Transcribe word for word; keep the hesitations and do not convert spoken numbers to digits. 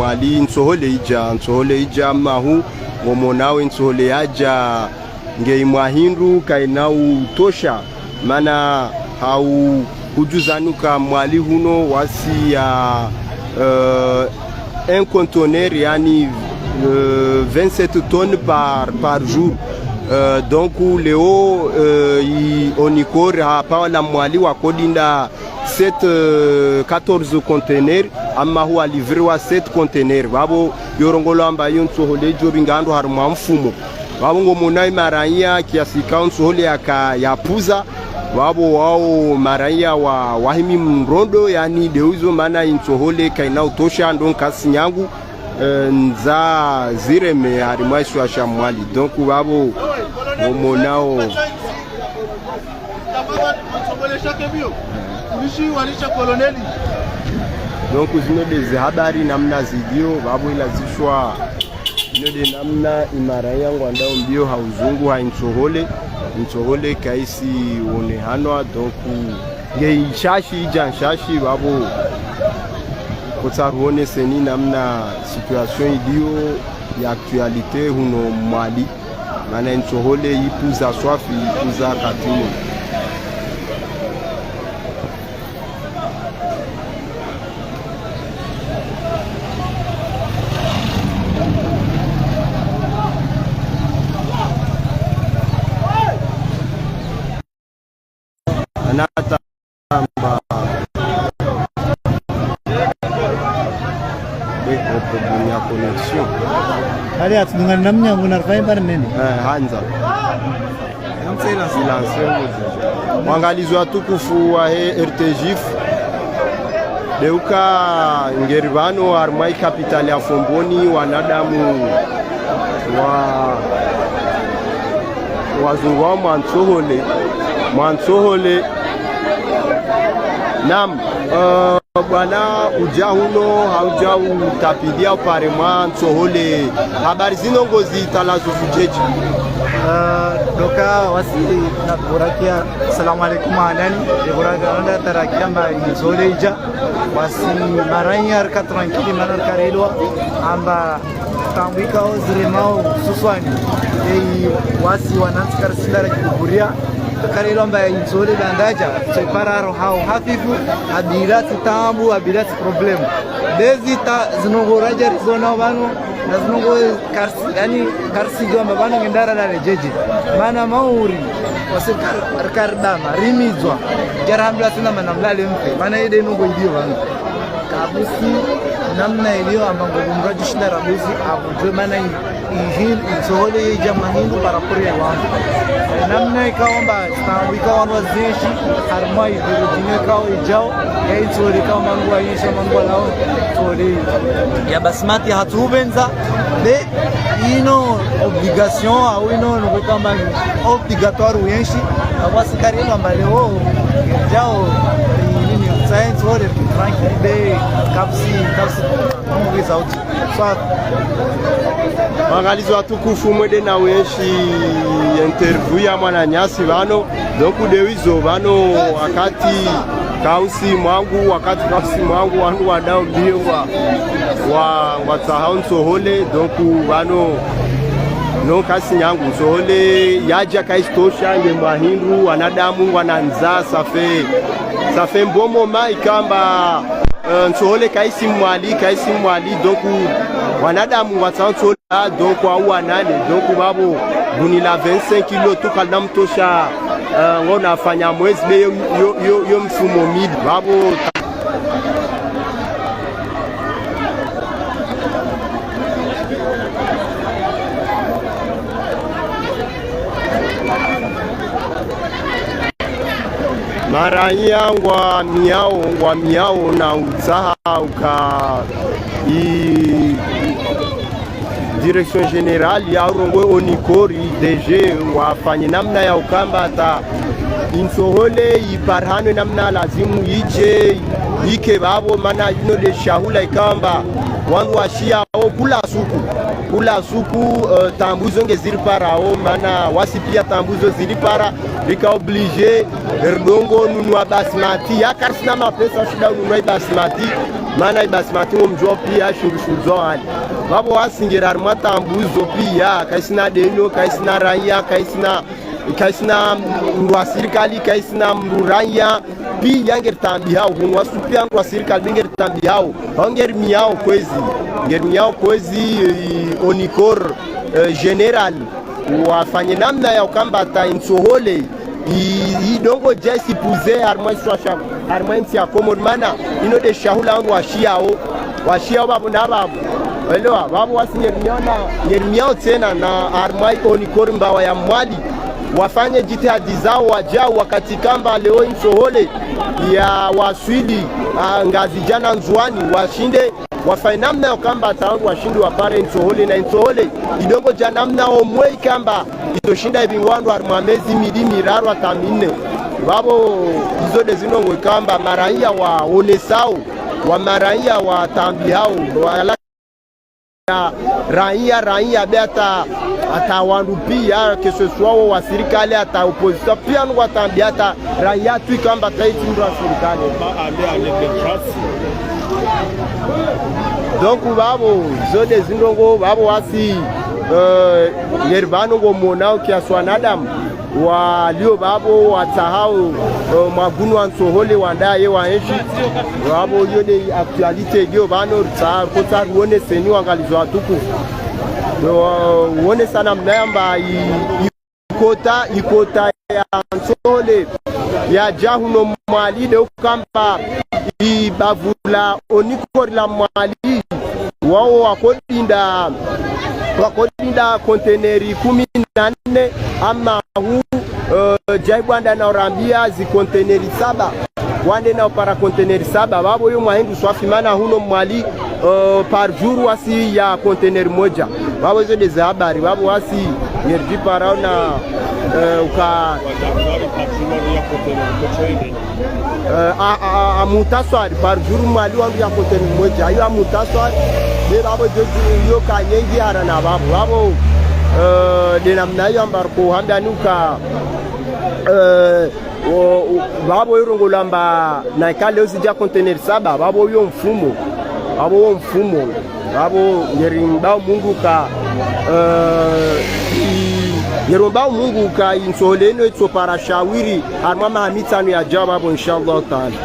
Mwali, ntsohole idja, ntsohole idja, mahu, ngomonao ntsohole yadja, nge imwa hindru kayina utosha, mana hau hudjuzani uka Mwali huno wasi ya, euh, un conteneur, yani, euh, vingt-sept tonnes par, par jour. Euh, donc, leo, euh, i, Onicor hapvasa Mwali wakodinda sept, euh, quatorze conteneurs, amma huwa livriwa sept conteneurs. Pvapvo yorongolwa amba iyo ntsohole idjo pvinga ndro harumwa mfumo. Pvapvo ngomonao imaraiya kiasi ka ntsohole yaka yapvuza. Pvapvo wao maraiya wa, wahimi mrondo, yani ndeizo mana intsohole kayina utosha ndo nkasi nyangu, eh, ndza zireme harimwa isiwa sha Mwali. Donc pvapvo ngomonao. Donc zino ndezi habari namna zilio, pvapvo ilazishwa, ino nde namna imaraiya ngwandao mbio ha uzunguha intsohole, intsohole kayisi wonehanwa, donc nge ishashi, idja nshashi, pvapvo kotsaha ruoneseni namna situation ilio ya actualité huno Mwali. Mana intsohole ipvuza swafi, ipvuza katini. Anata amba. Be, problème ya connexion. Allez, atudungana na mnyangu na rufai bar nene. Eh, handza. Silence. Wangalizi watukufu wahe R T G F. Ndeuka ngeri pvanu harimwa ikapitali ya Fomboni, wanadamu wa, wazunguha mwa ntsohole, mwa ntsohole. Naam, eh, bwana udja huno, haudja utapvilia upare mwa ntsohole. Habari zino ngozitalazo zidjeje? Eh, ndoka wasi na burakia, assalamu alaikum, andani, burakia, anda tarakia amba intsohole idja. Wasi maraiya rika tranquille, mana rikarilwa amba taabu ikao ziremao hususwani, eyi wasi wanantsi karisinda rakibuburia. Rikarilwa amba intsohole ndayadja, tsoipararo hau hafifu, ha bila tsi taabu, ha bila tsi problème. Ndezi ta, zino ngo radja rizonao pvanu, na zino ngo karisi, yani, karisidjuwa amba pvanu ngendara laredjeje. Mana mauri, wasi kar-, rikaridama, rimidzwa. Djara hambilwa sina mana mlale mfe. Mana inde ino ngo ilio pvanu. Kabusi, namna ilio amba ngo mradji shinda rabusi, apvo djwe mana i, ihi, intsohole yedja mwa hindru par rapport ya wangu. Namna ikao amba, taabu ikao wandru wazenshi, harimwa ivero djine ikao idjao, ya intsohole ikao amba ngo wayenshi, amba ngo walao, intsohole. Ya basimati hatupvendza, be, ino obligation, au ino nukutamba obligatoire uyenshi, apvo asikari ino amba leo, djao, nini, science, ore, tranquille, be, kabusi, kabusi, mwiza uti. Swa. Wangalizi watukufu, mwende na uyenshi interview ya mwananyasi pvanu. Donc, ndewizo pvanu wakati kausi mwangu, wakati kausi mwangu, wandru wandao mbio wa, wa, ngwatsahao ntsohole. Donc, pvanu, no nkasi nyangu, ntsohole yadja kaisitosha, nge mwa hindru, wanadamu, ngwanandza, ça fait, ça fait un bon moment, ikao amba, eh, ntsohole kaisi Mwali, kaisi Mwali, donc, wanadamu, ngwatsahao ntsohole. Ah, donc, au wanane, donc, pvapvo, guni la vingt-cinq kilos, tu kalina mtosha, eh, ngona fanya mwezi, be yo, yo, yo, yo mfumo mili, pvapvo. Maraiya ngwamiao, ngwamiao na utsaha uka i Direction Générale ya urongoa Onicor, D G, wafanye namna ya ukamba hata intsohole iparihanwe namna lazimu idje, ike pvapvo, mana ino nde shahula ikao amba wandru washiyawo kula suku, kula suku, eh, taabu zo ngeziriparao, mana wasi piya taabu zo ziripara, rika obligé ridungo nunua basmati, ya karisina mapesa shinda nunua ibasmati, mana ibasmati ngomdjuwa piya shindru shindro hali. Vavo wasi ngeri harimwa taabu zo piya, karisina deni, karisina raiya, karisina, karisina mndru wa sirikali, karisina mndru raiya, piya ngeri taabihao, hunu wasi piya mndru wa sirikali, piya ngeri taabihao, hau ngeri miyao kwezi, ngeri miyao kwezi, eh, ONICOR, eh, général, wafanye namna ya ukamba hata intsohole, i, idungo dja isipuze harimwa iswasha, harimwa intsi ya Komori, mana inu nde shahula wandru washiyawo, washiyawo vavo na vavo. Elewa, vavo wasi ngeri miyao na, ngeri miyao tsena na harimwa ONICOR mbawa ya Mwali, wafanye jitihadi zao wadjau wakati kamba leo intsohole ya waswili, ah, Ngazidja na Ndzuwani, washinde wafanye namna ya ukamba hata wandru washinde wapare intsohole, na intsohole idungo dja namna omwe ikamba itoshinda ivingwa wandru harimwa mezi mili miraru hata mine. Vavo izo nde zindrongoo ikamba maraiya waonesao, wa maraiya wataabihao, wala raiya, raiya be hata, hata wandru piya, que ce soit wo wa sirikali, hata opposition, piya ngwataabihao, hata raiya tu ikamba hata itsi mndru wa sirikali. Ba ale, ale de grâce. Donc vavo, izo nde zindrongoo, vavo wasi, eh, ngeri vanu ngomonao kiasi wanadamu walio vavo watsahao, eh, mwagunu wa ntsohole wandaye waenshi. Vavo iyo nde actualité ilio vanu, ritsaha, kotsaha rioneseni wangalizi watukufu. Eh, uonesa namna yamba i, i kota, ikota ya ntsohole yadja hunu Mwali nde ukamba ibavu la ONICOR la Mwali, wao wakodinda, wakodinda konteneri kumi na nne, ama hu, eh, djaibwanda na urambia zikonteneri saba. Wande na upara konteneri saba. Vavo iyo mwaha hindru swafi, mana hunu Mwali, eh, par jour wasi ya konteneri moja. Vavo izo nde za habari. Vavo wasi ngeri djiparao na, eh, uka, eh, a, a, a, a mutaswari, par jour Mwali wandru ya konteneri moja. Iyo a mutaswari, be vavo izo, iyo ka nyengi hara na vavo. Vavo, eh, nde namna iyo ambaro ko hambia ni uka, eh, o, o, vavo irongolwa amba na ika leo zidja konteneri saba, vavo iyo mfumo, vavo uwo mfumo, vavo ngeri mbao Mungu ka, eh, i, ngeri mbao Mungu ka intsohole inu itsopara shawiri, harimwa maha mitsanu yadjao vavo, inshallah taala.